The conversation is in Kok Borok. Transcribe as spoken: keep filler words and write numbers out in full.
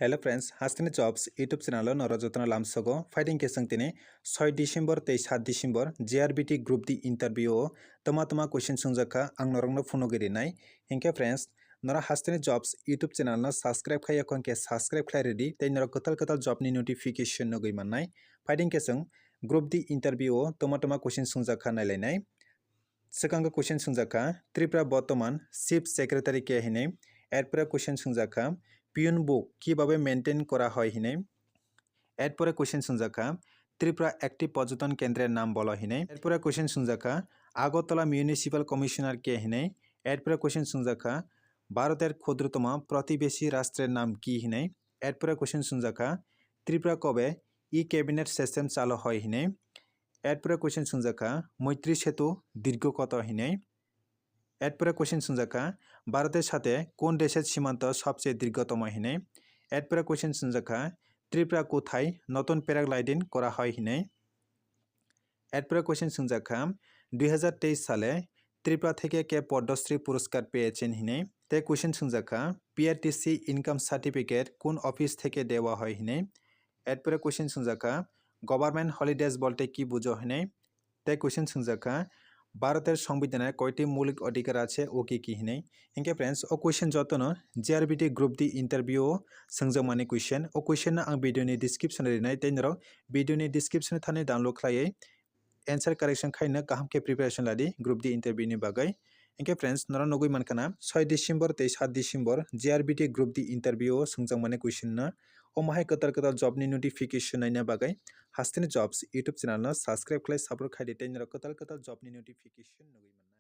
Hello friends, Hasteni Jobs YouTube channel o norok jotono lamsogo. Phaidi hwnkhe chwng tini soi December tei saat December J R B T Group D interview o toma toma question swngjak kha, ang norokno phunugwi rinai. Hinkhe friends, norok Hasteni Jobs YouTube channel no subscribe khaiya hwnkhe subscribe khlai rwdi tei norok kwtal kwtal job ni notification nugwi mannai. Phaidi hwnkhe chwng Group D interview o toma toma question swngjak kha nailainai. Swkang khe question swngjak kha, Tripura bortoman Chief Secretary ke hinwi. Erpore question swngjak kha, Piyun book kibabe maintain kora hoi hinwi. Erpore question swngjak kha, Tripura ekti porjoton kendrer naam bolo hinwi. Erpore question swngjak kha, Agartala Municipal Commissioner ke hinwi. Erpore question swngjak kha, Bharoter khudrotoma protibesi rashtrer naam ki hinwi. Erpore question swngjak kha, Tripura kobe e-cabinet system chalo hoi hinwi. Erpore question swngjak kha, Maitri Setu dirgho koto hinwi. Erpore question swngjak kha, Bharoter sathe kon desher simanto sobcheye dirghotomo hinwi. Erpore question swngjak kha, Tripura kothai notun paragliding kora hoi hinwi. Erpore question swngjak kha, dui hazar teis sale Tripura theke ke Padma Shri Puraskar peyechen hinwi. Tei question swngjak kha, P R T C income certificate kon office theke dewa hoi hinwi. Erpore question swngjak kha, government holidays bolte ki bujo hinwi. Tei question swngjak kha, Bharoter Songbidaner koiti moulik odhikar ache, o ki ki hinwi. Hinkhe friends, o question jotono J R B T Group D interview o swngjak mani question. O question no ang video ni description o rinai tei norok video ni description o thani download khlaiwi answer correction khaina kaham khe preparation ladi Group D interview ni bagwi. Hinkhe friends, norok nugwi mankha na soi December tei saat December J R B T Group D interview o swngjak mani question no. Omo hai kwtal kwtal job ni notification naina bagwi Hasteni Jobs YouTube channel no subscribe khlai support khaidi tei norok kwtal kwtal job ni notification nugwi mano.